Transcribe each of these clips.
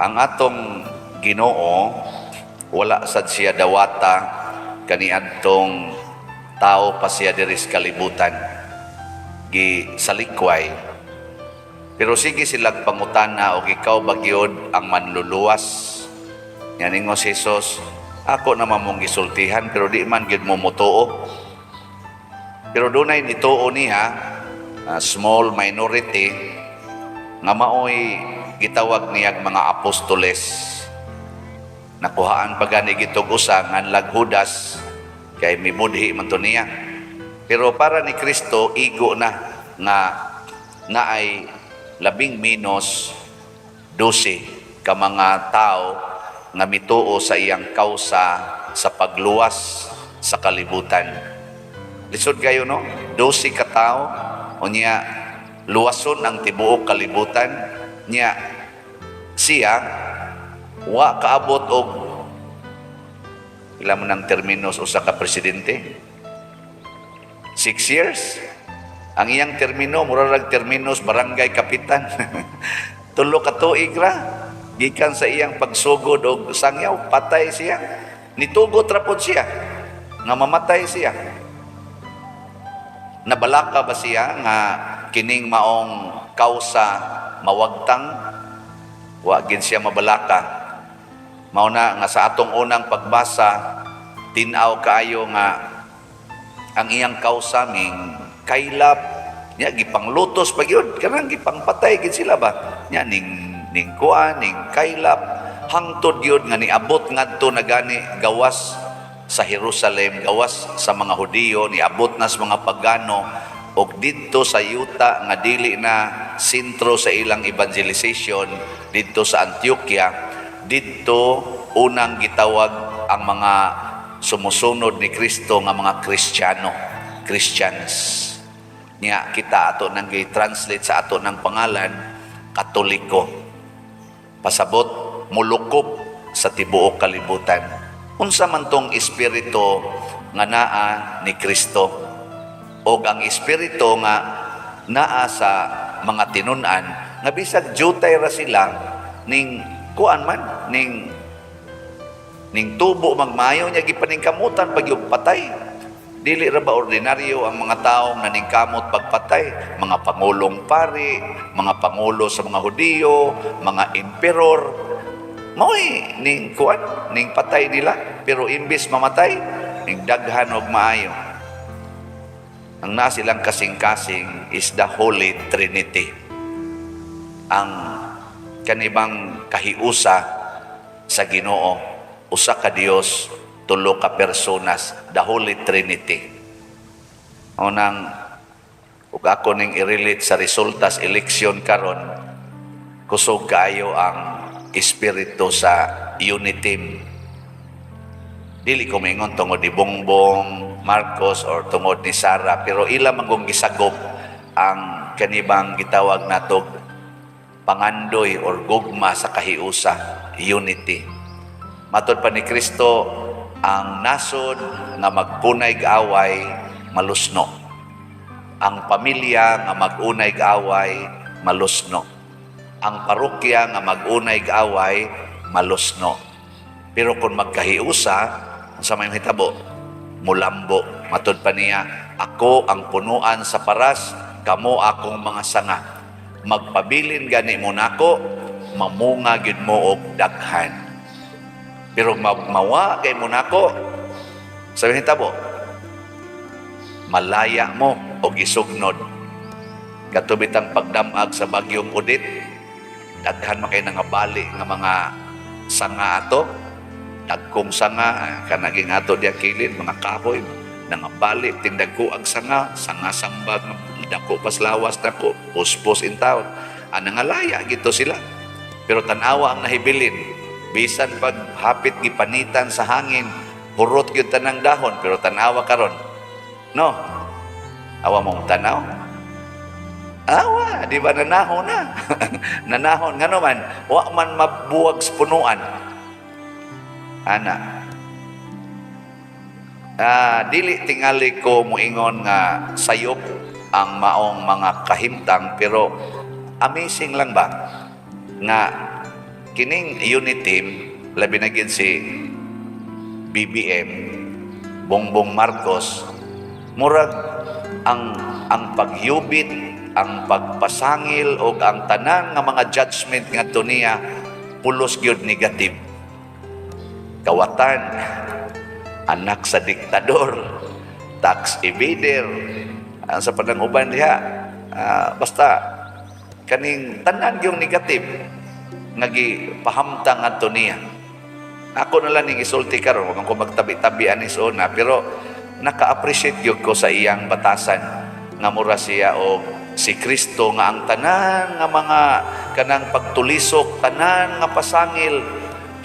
Ang atong Ginoo, wala sad siya dawata kaniadtong tao pa siya diri sa kalibutan, gi salikway. Pero sige silag pangutana og ikaw ba gyud ang manluluwas? Nya ningon si Jesus, "Ako naman mong gisultihan, pero di man gyud mo motuo." Pero dunay nituo niya, small minority, nga maoy gitawag niyag mga apostoles. Nakuhaan pa gani gitog usa nganlag Judas kay mibudhi man to niya. Pero para ni Kristo, igo na nga naay labing minos 12 ka mga tao nga mituo sa iyang kausa sa pagluwas sa kalibutan. Lisod kayo, no? 12 ka tao, unya luwason ang tibuok kalibutan niya. Siya wa kaabot og pila man ang terminos usa ka presidente? 6 years. Ang iyang termino mura rag terminos barangay kapitan. 3 ka tuig ra gikan sa iyang pagsugod og sangyaw, patay siya. Nitugot ra pod siya nga mamatay siya. Nabalaka ba siya nga kining maong kausa mawagtang? Wa gid siya mabalaka. Mao na nga sa atong unang pagbasa, tin-aw kaayo nga ang iyang kausa ning kaylap nya, gipanglutos pa gyud, kanang gipangpatay gid sila ba nya, ning kuan, ning kaylap, hangtod gyud nga niabot ngadto na gani gawas sa Jerusalem, gawas sa mga Hudiyo, niabot na sa mga pagano og didto sa yuta nga dili na sentro sa ilang evangelization, didto sa Antioquia. Didto unang gitawag ang mga sumusunod ni Kristo nga mga Kristiyano, Christians. Nya kita, ato nang gi-translate sa ato ng pangalan, Katoliko. Pasabot, mulukop sa tibuok kalibutan. Unsa man tong espiritu nga naa ni Kristo? Og ang espiritu nga naa sa mga tinun-an nga bisag jutay ra sila, ning kuan man, ning tubo magmayo niya, gipaningkamutan pag yung patay. Dili ra ba ordinaryo ang mga taong naningkamot pagpatay? Mga pangulong pari, mga pangulo sa mga Hudiyo, mga emperor, mao'y ning kuan, ning patay nila. Pero imbis mamatay, ning daghan og maayo. Ang naa silang kasing-kasing is the Holy Trinity, ang kanibang kahiusa sa Ginoo, usa ka Dios, tulo ka personas, the Holy Trinity. Unang ug ako ning i-relate sa resulta sa eleksyon karon, kusog kaayo ang espiritu sa unity. Dili ko maingon tungod ni Bongbong Marcos or tungod ni Sara, pero ila man kong gisagop ang kanibang gitawag natog pangandoy or gugma sa kahiusa, unity. Matod pa ni Kristo, ang nasod nga magpunay away, malusno. Ang pamilya nga mag-unay away, malusno. Ang parokya nga mag-unay away, malusno. Pero kung magkahiusa, sa may mahitabo, mulambo. Matod pa niya, "Ako ang punuan sa paras, kamo akong mga sanga. Magpabilin gani mo nako, mamunga gyud mo og daghan. Pero mawa kay mo nako, sa hitabo, malaya mo og isugnod." Kato bitang pagdamag sa bagyong Odette, daghan man kay nangabali nga mga sanga ato, dagkong sanga, kanaging ato diya kilid, mga kahoy, nangabali, tindagko ang sanga, sanga sambag, dako pas lawas dako, puspos in town. Ang nangalaya gito sila. Pero tanawa ang nahibilin, bisan pag hapit gipanitan sa hangin, hurot gyud tanang dahon, pero tanawa karon. No? Awa mong tanaw? Awa, di ba nanahon na? Nanahon ngano man, wa man mabuwag sa punuan. Ana. Dili tingali ko moingon nga sayop ang maong mga kahimtang, pero amazing lang ba nga Kining unity team, labi na gid si BBM, Bongbong Marcos, murag ang pagyubit, ang pagpasangil o ang tanan nga mga judgment ngadto niya pulos gyud negative. Kawatan, anak sa diktador, tax evader, ang sa panang uban diha, basta kaning tanan yung negative nga gipahamtang ngadto niya. Ako na lang ning isulti karon, wag ko magtabi-tabi ani sa una, pero naka-appreciate gyud ko sa iyang batasan nga mura siya og si Kristo nga ang tanan nga mga kanang pagtulisok, tanan nga pasangil,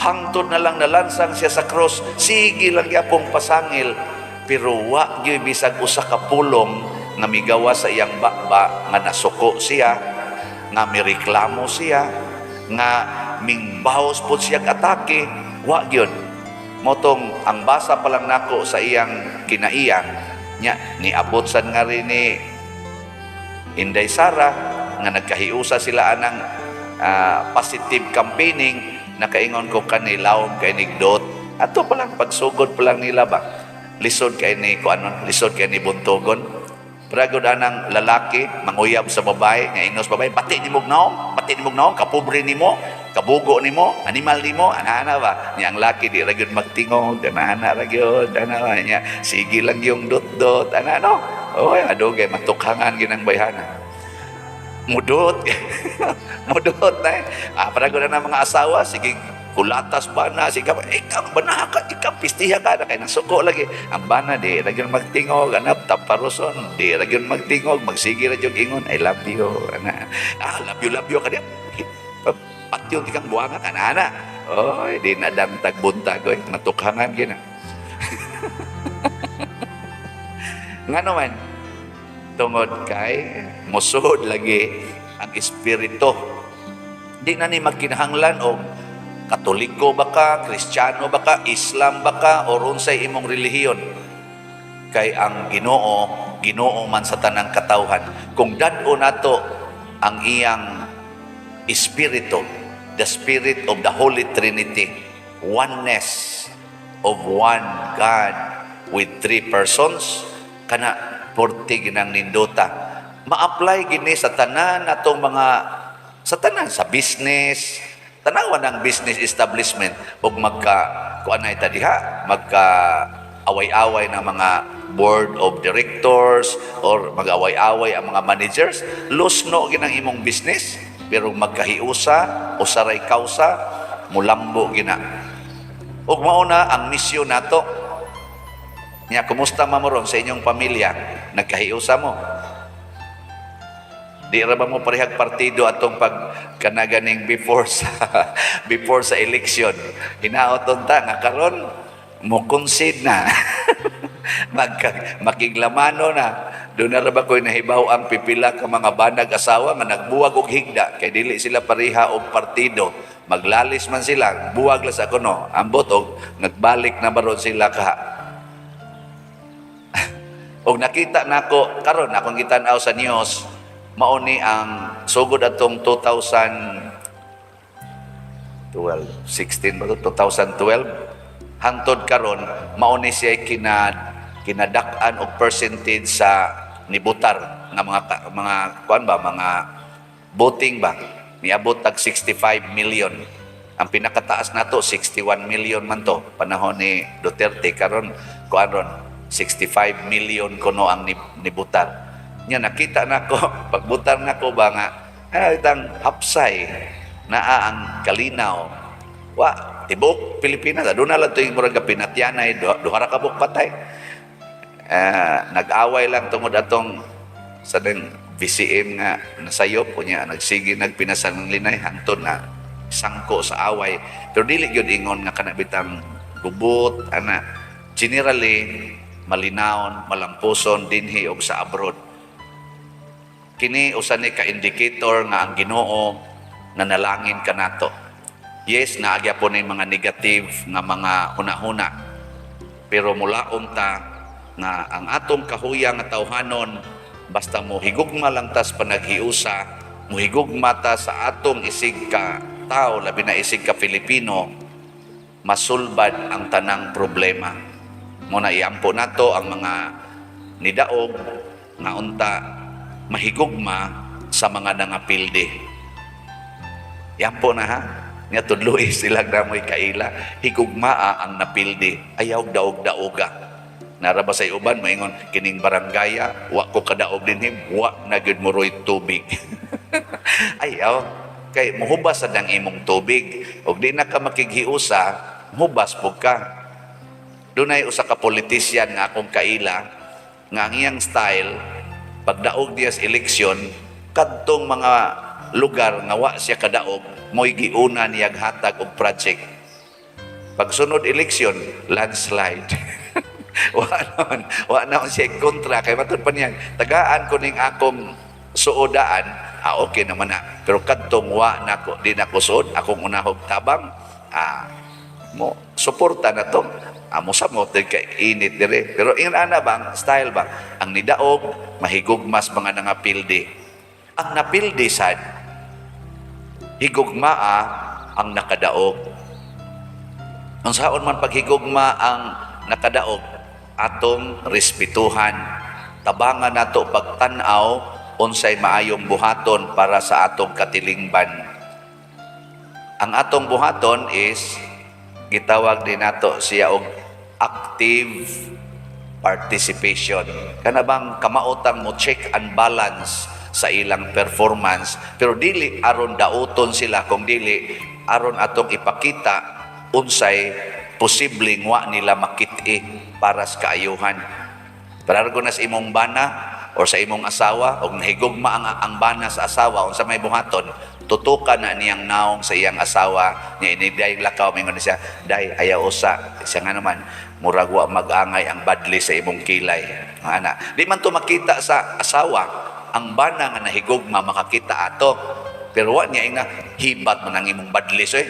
hangtod na lang nalansang siya sa cross, sige lang gyapong pasangil, pero wa gyud bisag usa ka pulong nga migawa sa iyang baba nga nasuko siya, nga mireklamo siya, nga mingbaos pod siya atake, wa gyud. Motong ang basa pa lang nako sa iyang kinaiya nya, niabot sad nga rin ni Inday Sara nga nagkahiusa sila anang positive campaigning, nakaingon ko kani lawom kay nigdot ato pa lang, pagsugod pa lang nila ba, lisod kay ni kuanon, lisod kay ni buntogon. Pragod anang lalaki manguyab sa babae nga ingnos babae, "Pati nimo naom, pati nimo naom, kapobre nimo, kabugo nimo, animal nimo," ana ba niya. Ang laki di ra gyud magtingog, ana ra gyud, ana ba niya, sige lang yung dot-dot ana, no? Oy, adugay matukhangan ginang bayhana, mudot mudot na eh. Para na mga asawa, sige kulatas ba na, sige ikaw bana ka, ikaw pistiha ka na kay nasuko lagi ang bana, di ra gyud magtingog anap taparoson, di ra gyud magtingog, magsige ra gyud ingon, "I love you," ana. "Ah, love you, love you ka," di patyon ti kang buwanga ka na, ana. Oy, di na dantag buntag, oy, matukhangan gina. Nga naman, tungod kay musod lagi ang espiritu. Di na ni magkinahanglan og Katoliko ba ka, Kristiyano ba ka, Islam ba ka, o unsay imong relihiyon. Kay ang Ginoo, Ginoo man sa tanang katawhan. Kung dad-o nato ang iyang espiritu, the spirit of the Holy Trinity, oneness of one God with three persons, kana porti ginang nindota. Ma-apply gini sa tanan natong mga, sa tanan sa business, tanawan ang business establishment ug magka kuan na ita diha, magka away-away ng mga board of directors or mag-away-away ang mga managers, lusno ginang imong business, pero magkahiusa, usaray kausa, mulambo gina. Ug mao na ang misyon nato. Nya kumusta man mo ron sa inyong pamilya? Nagkahiusa mo? Di ra ba mo parehag partido atong pag kanaganing before sa election? Hinaot unta nga karon mo concede na. Magka, makiglamano na. Doon na ra ba ko'y nahibaw ang pipila ka mga banag asawa nga nagbuwag og higda kay dili sila pareha og partido. Maglalis man sila, buwag lang sa kuno. Ambot og nagbalik na baron sila ka. Og nakita nako karon, akong gitan-aw sa news, mao ni ang sugod atong 2012, 16 ba to? 2012 hangtod karon, mao ni siya kinadak-an og percentage sa nibutar nga mga kuan ba, mga voting ba, niabot tag 65 million. Ang pinakataas nato 61 million man to panahon ni Duterte. Karon kuan ron, 65 million kuno ang nibutar nya. Nakita nako pagbutar nako ba nga ano itang hapsay naa ang kalinaw, wa tibok Pilipinas aduna lang to yung murag pinatyanay, duha ra ka buok patay. Nag-away lang tungod atong sa ding VCM nga nasayop, unya nagsige nagpinasan ng linay hangtod na sangko sa away, pero dili gyud ingon nga kana bitang gubot ana. Generally malinawon, malampuson dinhi og sa abroad. Kini usa ni ka indicator nga ang Ginoo nanalangin kanato. Yes, naagya po ni mga negative nga mga hunahuna, pero mulaom ta nga ang atong kahuyang nga tawhanon, basta mo higugma lang tas panaghiusa, mohigugma ta sa atong isig ka tao, labi na isig ka Filipino, masulbad ang tanang problema. Mao na iampo nato ang mga nidaog nga unta mahigugma sa mga nangapildi. Iampo na ha. Nga tudloi sila namoy kaila, higugmaa ang napildi, ayaw daog-daoga. Nara ba sa uban maingon kining barangaya, wa ko kadaog dinhi, wa na gyud mo roy tubig. Ayaw kay muhubas sa ang imong tubig ug di na ka makighiusa, hubas pud ka. Dunay usa ka politician nga akong kaila nga ang iyang style pagdaog diya sa eleksyon, kadtong mga lugar nga wa siya kadaog, mo'y giuna niyag hatag og project. Pagsunod eleksyon, landslide. Wa naman siya kontra kay matud pa niya, tagaan ko ning akong suodaan, ah, okay naman na. Pero kadtong wa nako, di na ko suod, akong unahog tabang, ah, mo suporta na to. Ah, mo samot din kay init dire. Pero ingon ana bang style ba? Ang nidaog mahigugmas mga nangapildi. Ang napildi sad higugmaa ang nakadaog. Unsaon man paghigugma ang nakadaog? Atong respetuhan. Tabangan nato pagtan-aw unsay maayong buhaton para sa atong katilingban. Ang atong buhaton is gitawag din nato siya og active participation. Kana bang kamaotang mo check and balance sa ilang performance, pero dili aron dauton sila, kung dili aron atong ipakita unsay posibleng wa nila makit-i para sa kaayuhan. Parargo na sa imong bana or sa imong asawa og nahigugma ang bana sa asawa, unsa may buhaton? Tutukan na niyang naong sa iyang asawa niya ini day lakaw, mingon siya, "Day, ayaw usa." Siya nga naman, "Murag wa mag-angay ang badli sa imong kilay." Ana di man to makita sa asawa. Ang bana nga nahigugma makakita ato, pero wa niya ingna, "Hibat man ang imong badlis oy."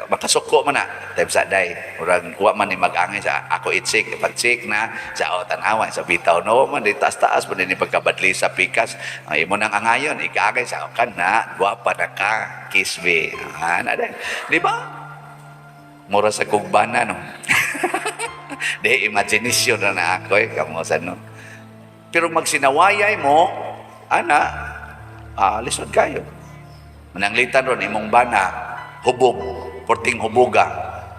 Makasuko man na time sa, "Day, murag wa man ni mag-angay sa ako i-check." Pag-check na sa, o tan-awa sa bitaw, no man di taas-taas man ni pagkabadli sa pikas ang imo nang angayon ikaagay sa kan na, "Gwapa na ka, kiss me." Ana day, di ba? Mura sa kugbana, no? Di imagination na na ako eh, kamo sa no. Pero magsinawayay mo ana, ah, lisod kayo. Mananglitan ron imong bana, hubog, porting hubuga,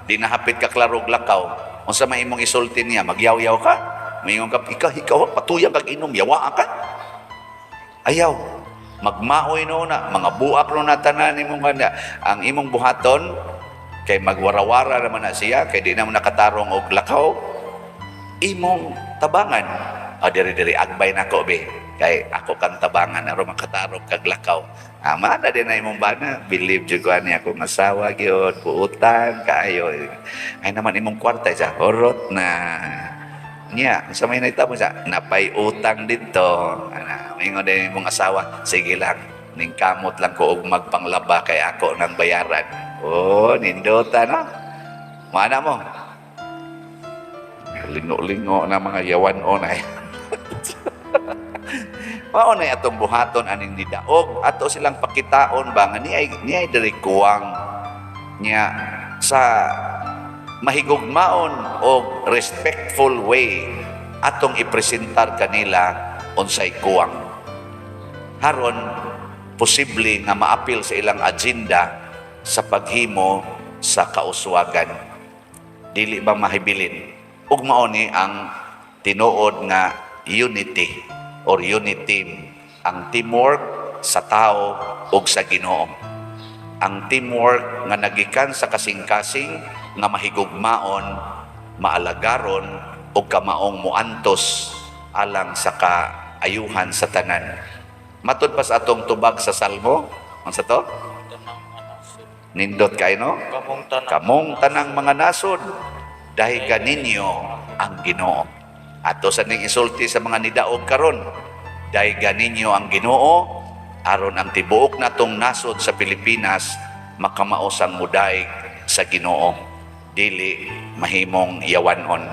di nahapit ka klarog lakaw. Unsa may imong isulti niya? Magyaw-yaw ka? Maingon ka, "Ikaw, ikaw, patuyang kag inom, yawa ka." Ayaw. Magmaoy no na, mga buak no na tanan imong kanya. Ang imong buhaton, kay magwarawara naman na siya, kay di naman nakatarong og lakaw, imong tabangan. Ah, diri diri agbay nako be. Kay ako kang tabangan aron makatarong kag lakaw. Ama na din na imong bana, believe jud ko ani akong asawa gyud, buutan kaayo. Ay naman imong kwarta sa horot na. Niya, sa may nahitabo sa napay utang dito. Ana, mingon din imong asawa, "Sige lang, ning kamot lang ko og magpanglaba kay ako nang bayaran." Oh, nindota no. Mana mo? Lingo-lingo na mga yawan on ay. Mao na atong buhaton aning nidaog, ato silang pakitaon ba nga niay diri kuwang niya sa mahigugmaon o respectful way atong ipresentar kanila unsay kuwang. Haron posible nga maapil sa ilang agenda sa paghimo sa kauswagan. Dili ba mahibilin? Ug mao ni ang tinuod nga unity or unity team, ang teamwork sa tao ug sa Ginoo. Ang teamwork nga nagikan sa kasing-kasing nga mahigugmaon, maalagaron ug kamaong muantos alang sa kaayuhan sa tanan. Matud pa sa atong tubag sa Salmo, unsa to? Tanang mga nasod. Nindot kay no? Kamong tanang. Kamong tanang mga nasod, dayga ninyo ang Ginoo. Ato sa ning isulti sa mga nidaog karon, dayga ninyo ang Ginoo aron ang tibuok natong nasod sa Pilipinas makamaosang mudaig sa Ginoo, dili mahimong yawanon.